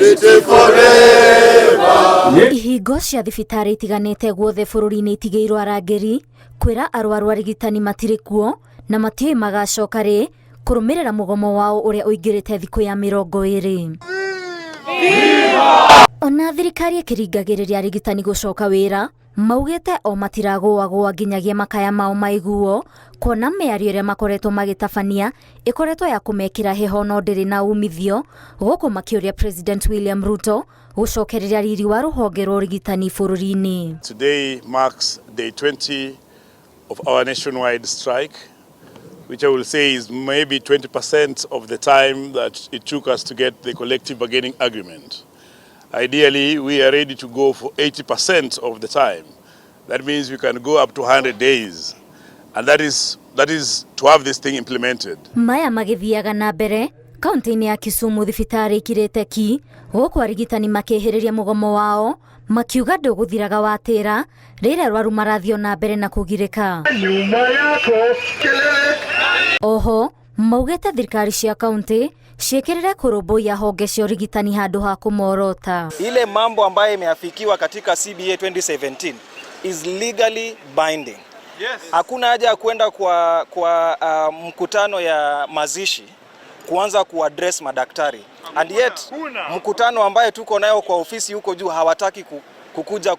City forever. Ihingo cia thibitarĩ itiganĩte guothe bũrũri-inĩ itigĩirwo arangĩri kwĩra arwaru arigitani matirĩ kuo na matiũĩ magacoka rĩ kũrũmĩrĩra mũgomo wao ũrĩa ũingĩrĩte thikũ ya 20. Ona thirikari ĩkĩringagĩrĩria arigitani gũcoka wĩra, maugĩte o matiragũagũa nginyagia makaya mao maiguo, kuona mĩario ĩrĩa makoretwo magĩtabania ĩkoretwo ya kũmekĩra heho no ndĩrĩ na umithio, gũkũ makĩũria President William Ruto gũcokereria riri wa rũhonge rwa ũrigitani bũrũri-inĩ. Today marks day 20 of our nationwide strike, which I will say is maybe 20% of the time that it took us to get the collective bargaining agreement. Ideally, we are ready to go for 80% of the time. That means we can go up to 100 days. And that is to have this thing implemented. Maya magĩthiaga na mbere kaunti-inĩ ya Kisumu, thibitarĩ ikirĩte ki, gũkũ arigitani makĩhĩrĩria mũgomo wao makiuga ndũgũthiraga watĩra rĩrĩa arwaru marathiĩ na mbere na kũgirĩka. Oho maugĩte thirikari cia kaunti ciĩkĩrĩre kũrũmbũiya honge cia ũrigitani handũ ha kũmorota. Ile mambo ambayo imeafikiwa katika CBA 2017 is legally binding. Hakuna haja ya kwenda kwa mkutano ya mazishi kuanza kuaddress madaktari, and yet mkutano ambaye tuko nayo kwa ofisi huko juu hawataki kukuja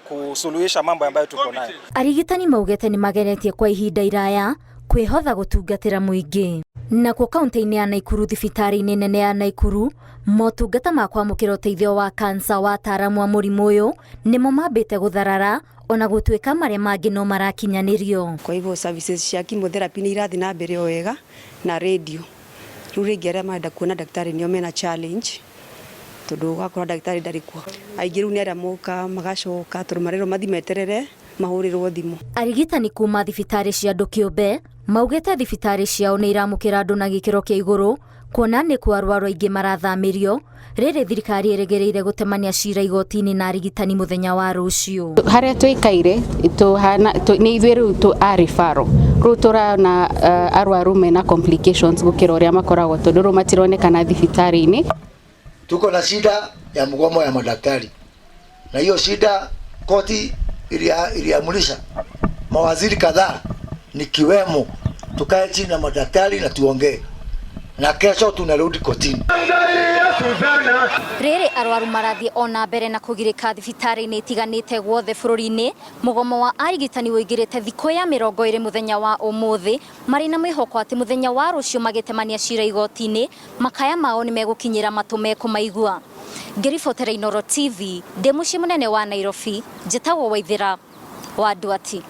kusuluhisha mambo ambayo tuko nayo. Arigitani maugĩte nĩ mageretie kwa ihinda iraya kwĩhotha gũtungatĩra mũingĩ. Nakuo kaunti-inĩ ya Naikuru, thibitarĩ-inĩ nene ya Naikuru, motungata ma kwamũkĩra ũteithio wa kansa wa ataaramu a mũrimũ ũyũ nĩmo mambĩte gũtharara, ona gũtuĩka marĩa mangĩ no marakinyanĩrio. Kwa hivyo services cia chemotherapy nĩ irathiĩ na mbere o wega na radio. Rĩu rĩngĩ arĩa marenda kuona ndagĩtarĩ nĩo mena challenge, tondũ ũgakora ndagĩtarĩ ndarĩ kuo. Aingĩ rĩu nĩ arĩa moka magacoka, tondũ marerwo mathiĩ meterere mahũrĩrwo thimũ. Arigitani kuma thibitarĩ cia andũ kĩũmbe maugĩte thibitarĩ ciao nĩ iramũkĩra andũ na gĩkĩro kĩa igũrũ, kuona nĩ kuo arwaru aingĩ marathamĩrio, rĩrĩ thirikari ĩrĩgĩrĩire gũtemania cira igoti-inĩ na arigitani mũthenya wa rũciũ. Harĩa tũikaire tũhana nĩ ithuĩ rĩu tũ a referral, rĩu tũrona arwaru mena complications gũkĩra ũrĩa makoragwo, tondũ rĩu matironekana thibitarĩ-inĩ. Tuko na shida ya mgomo ya madaktari, na hiyo shida koti iliamulisha mawaziri kadhaa nikiwemo, tukae chini na madaktari na tuongee, na kesho tunarudi kotini. Rĩrĩ arwaru marathiĩ ona mbere na kũgirĩka thibitarĩ-inĩ itiganĩte guothe bũrũri-inĩ, mũgomo wa arigitani ũingĩrĩte thikũ ya 20 mũthenya wa ũmũthĩ, marĩ na mwĩhoko atĩ mũthenya wa rũciũ magĩtemania cira igoti-inĩ makaya mao nĩ megũkinyĩra matũ mekũmaigua. Ngĩribotera Inooro TV ndĩ mũciĩ mũnene wa Nairobi, njĩtagwo Waithĩra wa Nduati.